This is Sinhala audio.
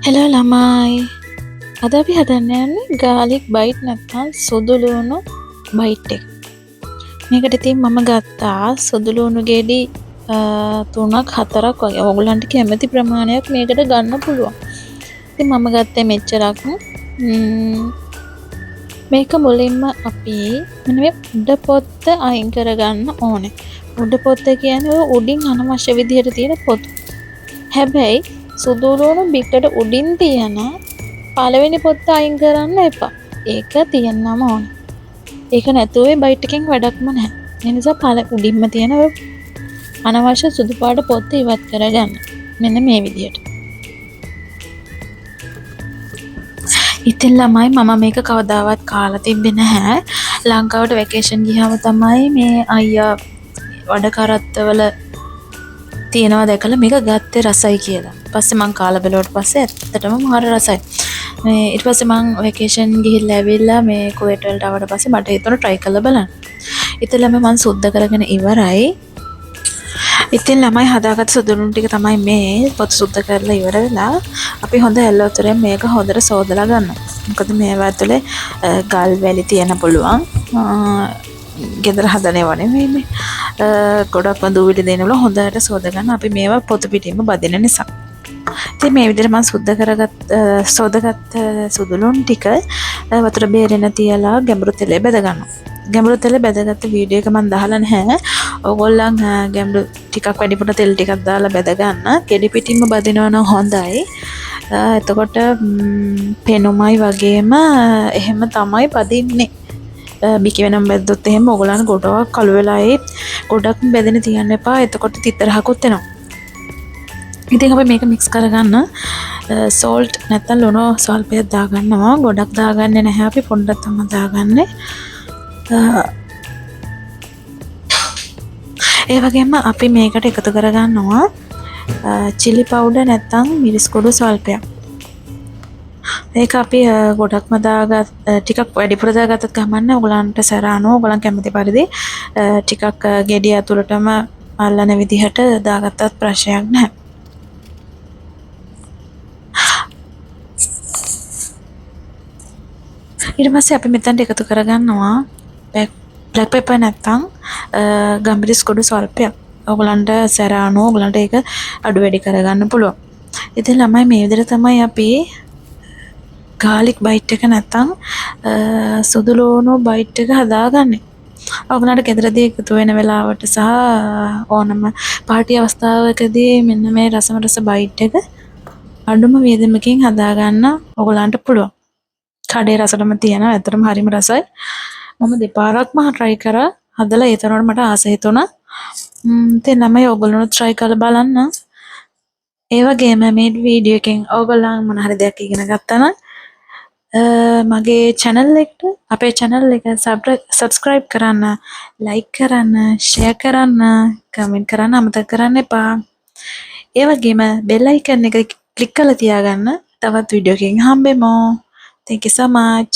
හෙලෝ ළමයි, අද අපි හදන්න යන්නේ ගාලික් බයිට් නැත්නම් සුදු ලුණු බයිට් එක. මේකට ඉතින් මම ගත්තා සුදු ලුණු ගෙඩි 3ක් 4ක් වගේ. ඔයගොල්ලන්ට කැමති ප්‍රමාණයක් මේකට ගන්න පුළුවන්. ඉතින් මම ගත්තේ මෙච්චරක්. මේක මුලින්ම අපි මෙන්න මේ උඩ පොත්ත අයින් කරගන්න ඕනේ. උඩ පොත්ත කියන්නේ ඔය උඩින් අනවශ්‍ය විදිහට තියෙන පොතු. හැබැයි සුදු ලුණු බිකට උඩින් තියෙන පළවෙනි පොත්ත අයින් කරන්න එපා. ඒක තියෙන්නම ඕනේ. ඒක නැතුව ඒ බයිට් එකෙන් වැඩක්ම නැහැ. ඒ නිසා උඩින්ම තියෙන ඔය අනවශ්‍ය සුදු පාට පොත්ත ඉවත් කරගන්න. මෙන්න මේ විදිහට. ඉතින් ළමයි මම මේක කවදාවත් කාලා තිබ්බේ නැහැ. ලංකාවට වැකේෂන් ගියාම තමයි මේ අයියා වඩ කරත්තවල තියෙනවා දැකලා මේක ගත්තේ රසයි කියලා. පස්සේ මං කාලා බැලුවට පස්සේ ඇත්තටම මාර රසයි. මේ ඊට පස්සේ මං වැකේෂන් ගිහිල්ලා ඇවිල්ලා මේ කුවේට් වලට ආවට පස්සේ මට හිතුණා ට්‍රයි කරලා බලන්න. ඉතින් ළමයි මං සුද්ධ කරගෙන ඉවරයි. ඉතින් ළමයි හදාගත්ත සුදු ලුණු ටික තමයි මේ පොතු සුද්ධ කරලා ඉවර වෙලා අපි හොඳ ඇල් වතුරෙන් මේක හොඳට සෝදලා ගන්නවා. මොකද මේවා ඇතුලේ ගල් වැලි තියෙන පුළුවන්. ගෙදර හදන ඒවා නෙමෙයිනේ. ගොඩක්ම දූවිලි දෙනවල හොඳට සෝද ගන්න අපි මේවා පොතු පිටින්ම බදින නිසා. ඉතින් මේ විදිහට මං සුද්ධ සෝදගත්ත සුදු ලුණු ටික වතුර බේරෙන තියලා ගැඹුරු තෙලේ බැද ගන්නවා. ගැඹුරු තෙලේ බැදගත්ත වීඩියෝ එක මං දාලා නැහැ. ඔයගොල්ලන් ගැඹුරු ටිකක් වැඩිපුර තෙල් ටිකක් දාලා බැද ගන්න. ගෙඩි පිටින්ම බදිනවා නම් හොඳයි. එතකොට පෙනුමයි වගේම එහෙම තමයි බදින්නේ. බිකි වෙනම බැද්දොත් එහෙම ඔයගොල්ලන් ගොඩක් කළු වෙලා ඒත් ගොඩක් බැදෙන තියන්න එපා. එතකොට තිත රහකුත් එනවා. ඉතින් අපි මේක මික්ස් කරගන්න සෝල්ට් නැත්තම් ලුණු ස්වල්පයක් දාගන්නවා. ගොඩක් දාගන්නේ නැහැ අපි, පොඩ්ඩක් තමයි දාගන්නේ. ඒ වගේම අපි මේකට එකතු කරගන්නවා චිලි පවුඩර් නැත්තම් මිරිස් කුඩු ස්වල්පයක්. ඒක අපි ගොඩක්ම ටිකක් වැඩිපුර දාගත්තත් කමක් නෑ. ඔයගොල්ලන්ට සැර අනුව ඔයගොල්ලන් කැමති පරිදි ටිකක් ගෙඩිය ඇතුළටම අල්ලන විදිහට දාගත්තත් ප්‍රශ්නයක් නැහැ. ඊට පස්සේ අපි මෙතනට එකතු කරගන්නවා බ්ලැක් පෙපර් නැත්තම් ගම්මිරිස් කුඩු ස්වල්පයක්. ඔයගොල්ලන්ට සැර අනුව ඔයගොල්ලන්ට ඒක අඩු වැඩි කරගන්න පුළුවන්. ඉතින් ළමයි මේ විදිහට තමයි අපි ගාලික් බයිට් එක නැත්තම් සුදු ලුණු බයිට් එක හදාගන්නේ. ඔයගොල්ලන්ට ගෙදරදී එකතු වෙන වෙලාවට සහ ඕනම පාටි අවස්ථාවකදී මෙන්න මේ රසම රස බයිට් එක අඩුම වියදමකින් හදාගන්න ඔයගොල්ලන්ට පුළුවන්. කඩේ රසටම තියෙනවා. ඇත්තටම හරිම රසයි. මම දෙපාරක්ම try කරා හදලා ඒ තරමට මට ආස හිතුණා. ඉතින් ළමයි ඔයගොල්ලොනුත් try කරලා බලන්න. ඒ වගේම මේ වීඩියෝ එකෙන් ඔයගොල්ලන් මොන හරි දෙයක් ඉගෙන ගත්තා නම් මගේ channel එකට අපේ channel එක subscribe කරන්න, like කරන්න, share කරන්න, comment කරන්න අමතක කරන්න එපා. ඒ වගේම bell icon එක click කරලා තියාගන්න. තවත් වීඩියෝ එකකින් හම්බෙමු. Thank you so much.